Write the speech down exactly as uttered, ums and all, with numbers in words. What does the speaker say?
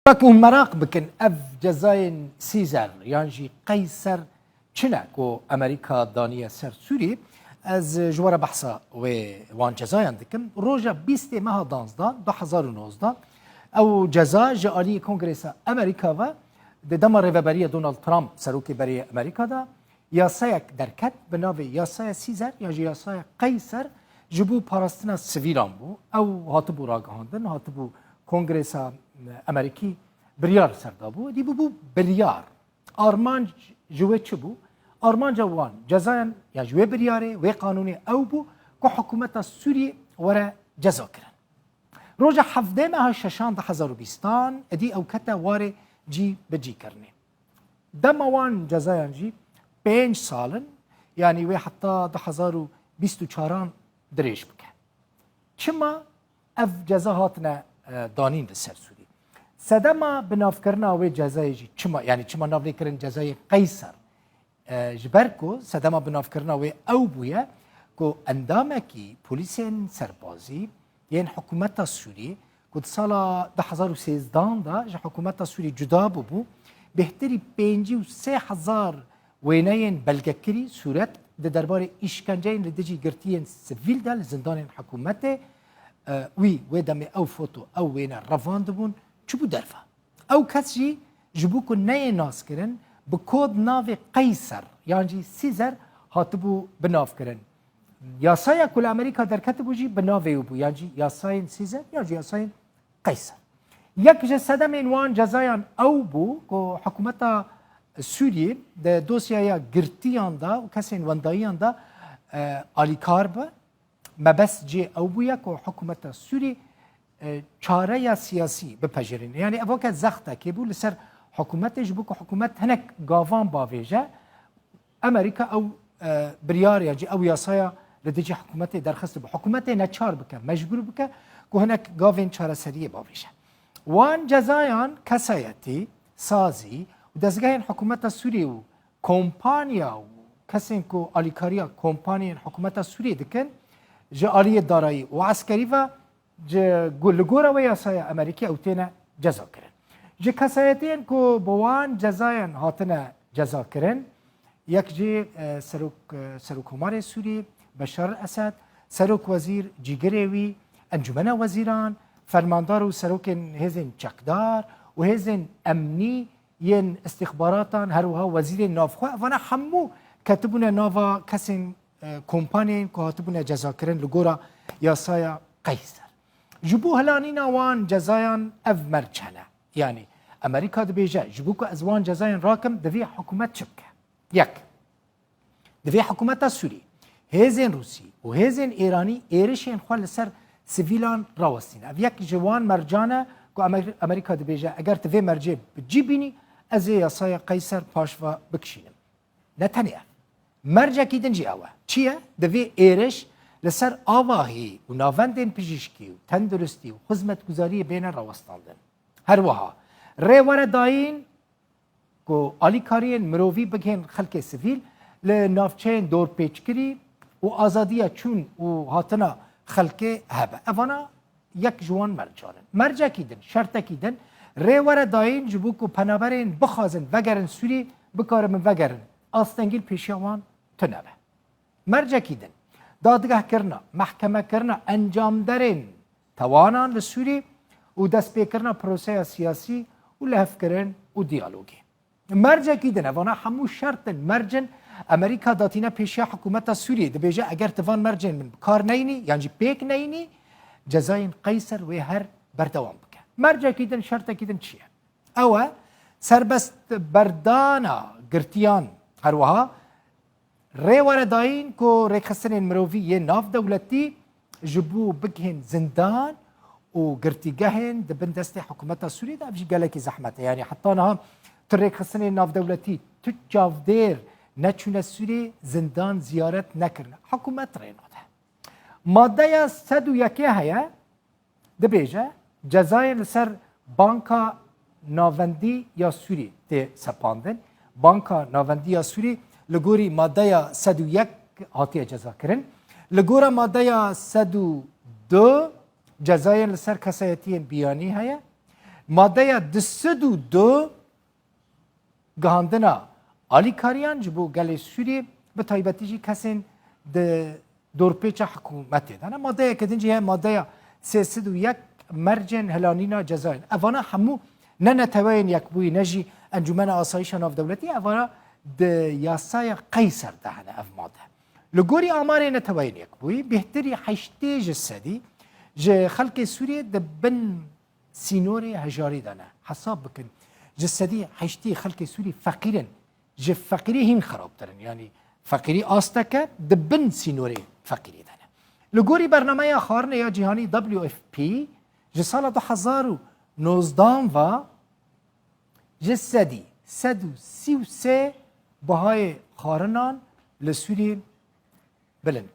Wek hûn meraq bikin, ev cezayên Sîzer yan jî Qeyser çi ne ku Amerîka daniye ser Sûriyê? Ez ji we re behsa wê wan cezayan dikim. Roja bîstê meha duwazdeh du hezar û nozdeh, ew ceza ji aliyê Kongresa Amerîka ve di dema rêveberiya Donald Trump, serokê berê Amerîka de, yasayek derket bi navê Yasaya Sîzer ya jî Yasaya Qeyser, ji bo parastina sivîlan bû. Ew hatibû ragihandin, hatibû Kongresa Amerîkî biryar li ser dabû. Dî bûbû biryar. Armanc ji wê çi bû? Armanca wan cezayan ya ji wê biryarê, wê qanûnê ew bû ku hikûmeta Sûriyê were cezakirin. Roja hevdeh meha şeşan du hezar û bîstan, êdî ew kete warê cî bi cî kirinê. Dema wan cezayan jî pênc sal in, yanî wê heta du hezar û bîst û çaran dirêj bike. Çima ev ceza hatine, e, danîn li ser Sûrî? Sedema binavkirina wê cezayê jî çima, yanî çima nav lê kirin cezayê Qeyser? E, ji ber ku sedema binavkirina wê ew bûye ku endamekî polîsên serbazî yên hikûmeta Sûrî ku di sala du hezar û sêzdehan de ji hikûmeta Sûrî cuda bûbû, bêhtirî pêncî û sê hezar wêneyên belgekirî sûret di derbarê îşkenceyên li dijî girtiyên sivîl de li zindanên hikûmetê, e, wî wê demê ew foto, ew wêne revandibûn, çûbû derve. Ew kes jî ji bo ku neyê naskirin, bi kod navê Qeyser yan jî Sîzer hatibû binavkirin. Yasaya ku li Amerîka derketibû jî bi navê wî bû, yan jî yasayên Sîzer yan jî yasayên Qeyser. Yek ji sedemên wan cezayan ew bû ku hikûmeta Sûriyê di dosyaya girtiyan de û kesên wendayiyan de, e, alîkar be. Mebest cê ew bûye ku hikûmeta Sûrî, e, çareya siyasî bipejirîne. Yanî ev weke zextekê bû li ser hikûmetê, ji bo ku hikûmet hinek gavan bavêje, Amerîka ew, e, biryar ya jî ew yasaya li dijî hikûmetê derxistibû. Hikûmetê neçar bike, mecbûr bike ku hinek gavên çareseriyê bavêje. Wan cezayan kesayetî, sazî û dezgehên hikûmeta Sûriyê û kompanya û kesên ku alîkariya kompaniyên hikûmeta Sûriyê dikin, ji aliyê darayî û eskerî ve ji, gu-, li gora wê yasaya Amerîkî ew têne cezakirin. Ji kesayetiyên ku bi wan cezayan hatine cezakirin, yek jî, e, serok, e, serokkomarê Sûrî Beşar el-Esed, serokwezîr cîgirê wî, encûmena wezîran, fermandar û serokên hêzên çekdar û hêzên emnî yên îstîxbaratan, her wiha wezîrên navxwe, evana hemû ketibûne nava kesên, e, kompaniyên ku hatibûne cezakirin li gora yasaya Qeyser. Ji bo hilanîna wan cezayan ev merc hene. Yanî Amerîka dibêje, ji bo ku ez wan cezayan rakim, divê hikûmet çi bike? Yek. Divê hikûmeta Sûrî, hêzên Rûsî û hêzên Êranî êrişên xwe li ser sivîlan rawestîne. Ev yek ji wan mercan e ku Amer-, Amerîka dibêje, eger tu vê mercê bi cî bînî, ez ê yasaya Qeyser paş ve bikişînim. Ne tenê ev. Mercekî din jî ew e. Çi ye? Divê êriş li ser avahî û navendên pijîşkî û tenduristî û xizmetguzariyê bêne rawestandin. Her wiha rê were dayîn ku alîkariyên mirovî bigihên xelkê sivîl li navçeyên dorpêçkirî û azadiya çûn û hatina xelkê hebe. Evana yek ji wan mercan in. Mercekî din, şertekî din rê were dayîn ji bo ku penaberên bixwazin vegerin Sûrî, bikaribin vegerin. Astengî li pêşiya wan tune be. Mercekî din, dadgehkirina, mehkemekirina encamderên tewanan li Sûrî û destpêkirina proseya siyasî û lihevkirin û diyalogê. Mercekî din, evana hemû şert in, merc in. Amerîka datîne pêşiya hikûmeta Sûriyê, dibêje, eger tu van mercên min bi kar neyînî, yan jî pêk neyînî, cezayên Qeyser wê her berdewam bike. Mercekî din, şertekî din çi ye? Ew e, serbest berdana girtiyan, her wiha rê were dayîn ku rêkxistinên mirovî yên navdewletî ji bo bigihên zindan û girtîgehên di bin destê hikûmeta Sûriyê de, ev jî gelekî zehmet e. Yanî heta niha tu rêkxistinên navdewletî, tu çavdêr neçûne Sûriyê, zindan ziyaret nekirine. Hikûmet rê nade. Maddeya sed û yekê heye, dibêje, cezayên li ser Banka Navendî ya Sûrî tê sepandin. Banka Navendî ya Sûrî li gorî maddeya sed û yek hatiye cezakirin. Li gora maddeya sed û du cezayên li ser kesayetiyên biyanî heye. Madeya du sed û du, gihandina alîkariyan ji bo gelê Sûriyê, bi taybetî jî kesên di dorpêça hikûmetê de ne. Madeyeke din jî heye, madeya sê sed û yek, mercên hilanîna cezayên. Evana hemû ne Neteweyên Yekbûyî, ne jî Encûmena Asayîşa Navdewletî, evana di yasaya Qeyser de hene ev made. Li gorî amarê Neteweyên Yekbûyî, bêhtirî heştê ji sedî ji xelkê Sûriyê di bin sînorê hejarî de ne. Hesab bikin, ji sedî heştê xelkê Sûrî feqîr in. Ji feqîrî hîn xerabtir in. Yanî feqîrî asteke di bin sînorê feqîrî de ne. Li gorî bernameya xwarinê ya cîhanî W F P, ji sala du hezar û nozdehan ve ji sedî sed û sî û sê bihayê xwarinan li Sûriyê bilind.